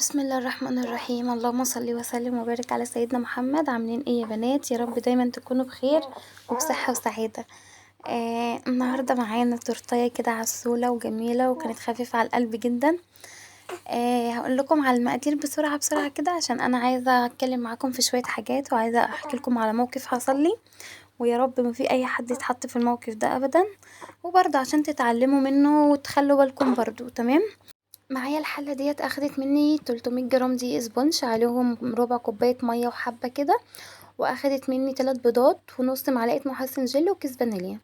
بسم الله الرحمن الرحيم. اللهم صل وسلم وبارك على سيدنا محمد. عاملين ايه يا بنات؟ يا رب دايما تكونوا بخير وبصحة وسعادة. النهارده معانا تورتايه كده عسولة وجميلة وكانت خفيفة على القلب جدا. هقول لكم على المقادير بسرعة بسرعة كده عشان انا عايزة اتكلم معاكم في شوية حاجات، وعايزة احكي لكم على موقف حصل لي، ويا رب ما في اي حد يتحط في الموقف ده ابدا، وبرضه عشان تتعلموا منه وتخلوا بالكم برضه. تمام، معايا الحلة ديت اخدت مني 300 جرام دقيق sponge، عليهم ربع كوباية مية وحبه كده، واخدت مني 3 بيضات ونص معلقه محسن جل وكيس فانيليا،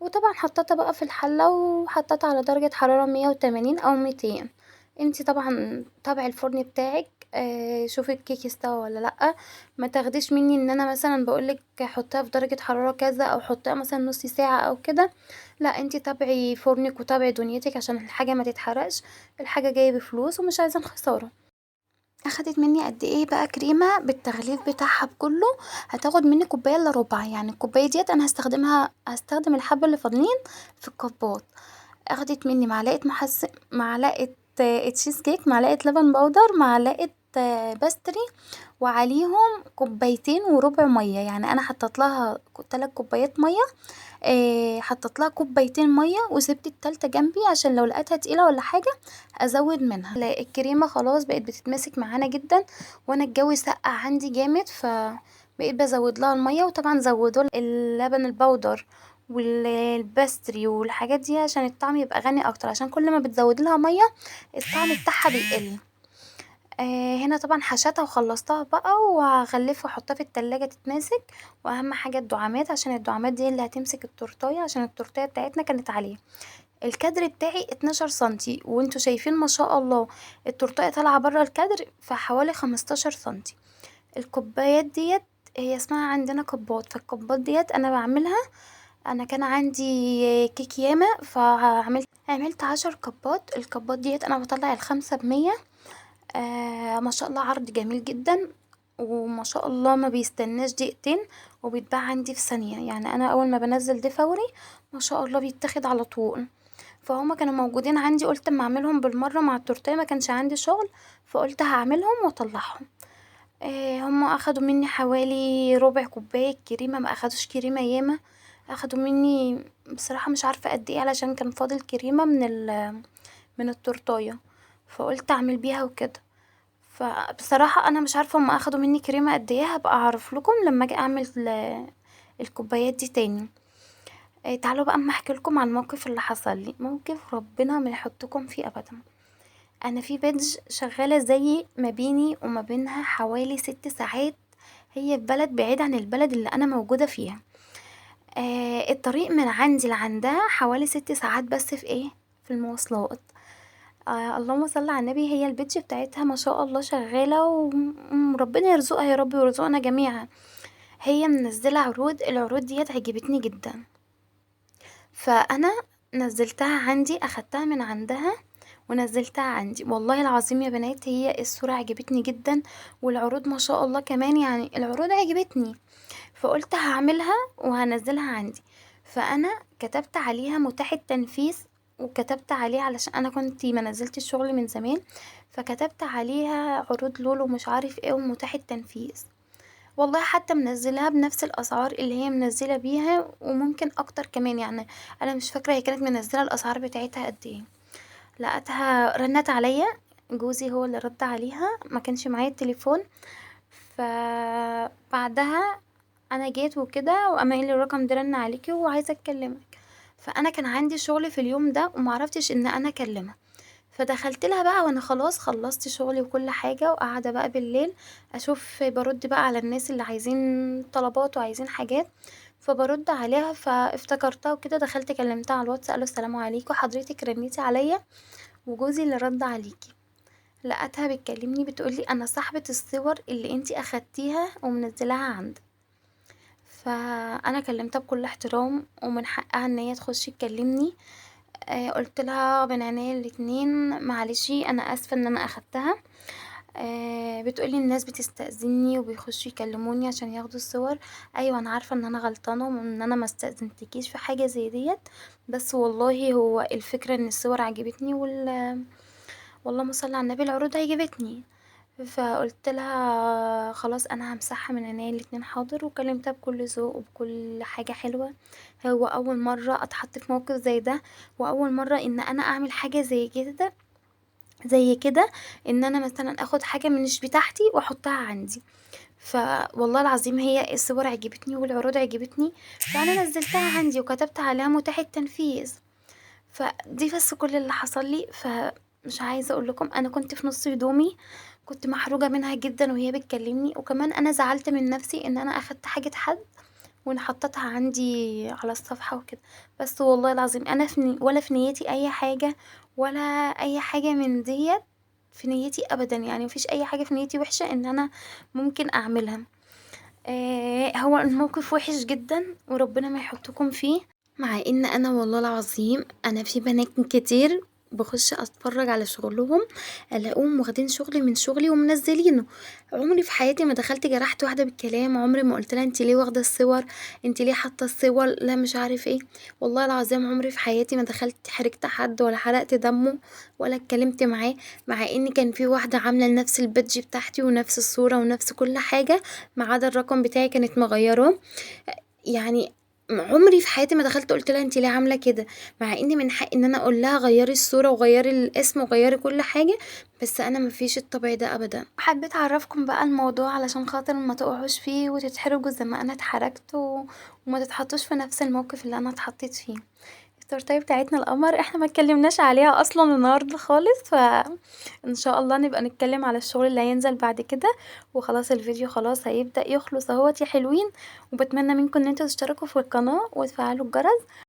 وطبعا حطيتها بقى في الحلة وحطيتها على درجه حرارة 180 او 200. انتي طبعا تابعي الفرن بتاعك، شوفي الكيك استوى ولا لا. ما تاخديش مني ان انا مثلا بقولك حطيها في درجه حرارة كذا او حطيها مثلا نص ساعة او كده، لا انتي تابعي فرنك وتابعي دنيتك عشان الحاجة ما تتحرقش. الحاجة جاية بفلوس ومش عايزين خسارة. اخدت مني قد ايه بقى كريمة بالتغليف بتاعها بكله؟ هتاخد مني كوباية الا ربع، يعني الكوباية ديت انا هستخدم الحبة اللي فاضلين في الكبات. اخدت مني معلقه محسن، معلقه تشيز كيك، معلقه لبن بودر، معلقه pastry، وعليهم كوبايتين وربع مية. يعني انا حطيت لها 3 كوبايات مية، حطيت لها كوبايتين مية وسبت التالتة جنبي عشان لو لقيتها تقيلة ولا حاجة ازود منها. لا، الكريمة خلاص بقت بتتماسك معانا جدا، وانا الجو سقع عندي جامد فبقيت بزود لها المية. وطبعا زودوا اللبن البودر وال pastry والحاجات دي عشان الطعم يبقى غني اكتر، عشان كل ما بتزود لها مية الطعم بتاعها بيقل. هنا طبعا حشتها وخلصتها بقى، وهغلفها واحطها في التلاجة تتماسك. واهم حاجة الدعامات، عشان الدعامات دي اللي هتمسك التورتايه، عشان التورتايه بتاعتنا كانت عالية. الكادر بتاعي 12 سنتي، وانتوا شايفين ما شاء الله التورتايه طالعه بره الكادر فحوالي 15 سنتي. الكوبايات ديت هي اسمها عندنا كبات، فالكبات ديت انا بعملها، انا كان عندي كيك ياما فعملت 10 كبات. الكبات ديت انا بطلع ال5 ب100. ما شاء الله عرض جميل جدا، وما شاء الله ما بيستناش دقيقتين وبيتباع عندي في ثانية. يعني انا اول ما بنزل ده فوري ما شاء الله بيتاخد على طول. فهما كانوا موجودين عندي، قلت اما اعملهم بالمرة مع التورتيه، ما كانش عندي شغل فقلت هعملهم واطلعهم. هما اخدوا مني حوالي ربع كوباية كريمة، ما اخدوش كريمة ياما، اخدوا مني بصراحة مش عارفه قد ايه، علشان كان فاضل كريمة من التورتايه فقلت اعمل بيها وكده. فبصراحة انا مش عارفه هما اخدوا مني كريمة قد ايه، هبقى اعرف لكم لما اجي اعمل الكوبايات دي تاني. تعالوا بقى اما احكي لكم عن الموقف اللي حصل لي، موقف ربنا ما يحطكم فيه ابدا. انا في بيدج شغالة زي ما بيني وما بينها حوالي 6 ساعات، هي في بلد بعيد عن البلد اللي انا موجودة فيها. الطريق من عندي لعندها حوالي 6 ساعات بس في ايه، في المواصلات. اللهم صل على النبي. هي البيدج بتاعتها ما شاء الله شغالة، وربنا يرزقها يا رب ويرزقنا جميعا. هي منزله عروض، العروض ديت عجبتني جدا، فانا نزلتها عندي، اخدتها من عندها ونزلتها عندي. والله العظيم يا بنات هي الصورة عجبتني جدا، والعروض ما شاء الله كمان، يعني العروض عجبتني فقلت هعملها وهنزلها عندي. فانا كتبت عليها متاح التنفيذ، وكتبت عليها علشان انا كنت ما نزلت الشغل من زمان، فكتبت عليها عروض لولو ومش عارف ايه ومتاح التنفيذ. والله حتى منزلها بنفس الاسعار اللي هي منزله بيها، وممكن اكتر كمان، يعني انا مش فاكره هي كانت منزله الاسعار بتاعتها قد ايه. لقيتها رنت عليا، جوزي هو اللي رد عليها، ما كانش معايا التليفون. فبعدها انا جيت وكده، وقام قايل لي الرقم ده رن عليكي وعايزه اكلمك. فانا كان عندي شغل في اليوم ده ومعرفتش ان انا اكلمها، فدخلت لها بقى وانا خلاص خلصت شغلي وكل حاجة، وقاعدة بقى بالليل اشوف برد بقى على الناس اللي عايزين طلبات وعايزين حاجات، فبرد عليها. فافتكرتها وكده، دخلت كلمتها على الواتس، قالوا السلام عليكم حضرتك رنيتي عليا وجوزي اللي رد عليكي. لقيتها بتكلمني بتقولي انا صاحبه الصور اللي انتي اخدتيها ومنزلاها عندك. فانا كلمتها بكل احترام، ومن حقها ان هي تخش تكلمني. قلت لها من عينيا الاتنين، معلش انا اسفه ان انا اخدتها. بتقولي الناس بتستأذني وبيخشوا يكلموني عشان ياخدوا الصور. ايوه انا عارفه ان انا غلطانة وان انا ما استأذنتكيش في حاجة زي ديت، بس والله هو الفكرة ان الصور عجبتني والله ما صلى على النبي العروض عجبتني. فقلت لها خلاص انا همسحها من عينيا الاتنين حاضر، وكلمتها بكل ذوق وبكل حاجة حلوة. هو اول مرة اتحط في موقف زي ده، واول مرة ان انا اعمل حاجة زي كده، ان انا مثلا اخد حاجة مش بتاعتي واحطها عندي. فوالله العظيم هي الصور عجبتني والعروض عجبتني، فانا نزلتها عندي وكتبت عليها متاح التنفيذ. فدي بس كل اللي حصل لي. فمش عايزه اقول لكم انا كنت في نص هدومي، كنت محروجه منها جدا وهي بتكلمني، وكمان انا زعلت من نفسي ان انا اخدت حاجة حد وانا حطيتها عندي على الصفحة وكده. بس والله العظيم انا ولا في نيتي اي حاجة ولا اي حاجة من ديت في نيتي ابدا، يعني مفيش اي حاجة في نيتي وحشة ان انا ممكن اعملها. هو الموقف وحش جدا وربنا ما يحطكم فيه، مع ان انا والله العظيم انا في بنات كتير بخش اتفرج على شغلهم الاقيهم واخدين شغل من شغلي ومنزلينه. عمري في حياتي ما دخلت جرحت واحدة بالكلام، عمري ما قلت لها انت ليه واخده الصور، انت ليه حاطه الصور، لا مش عارف ايه. والله العظيم عمري في حياتي ما دخلت حرجت حد ولا حرقت دمه ولا اتكلمت معاه، مع ان كان في واحدة عامله نفس البادج بتاعتي ونفس الصورة ونفس كل حاجة ما عدا الرقم بتاعي كانت مغيراه. يعني عمري في حياتي ما دخلت قلت لها انت ليه عامله كده، مع ان من حقي ان انا اقول لها غيري الصورة وغيري الاسم وغيري كل حاجة، بس انا ما فيش الطبع ده ابدا. حبيت اعرفكم بقى الموضوع علشان خاطر ما تقعوش فيه وتتحرجوا زي ما انا اتحرجت، وما تتحطوش في نفس الموقف اللي انا اتحطيت فيه. التورتيه بتاعتنا القمر احنا ما اتكلمناش عليها اصلا النهارده خالص، فان شاء الله نبقى نتكلم على الشغل اللي هينزل بعد كده. وخلاص الفيديو خلاص هيبدأ يخلص اهوت يا حلوين، وبتمنى منكم ان انتوا تشتركوا في القناة وتفعلوا الجرس.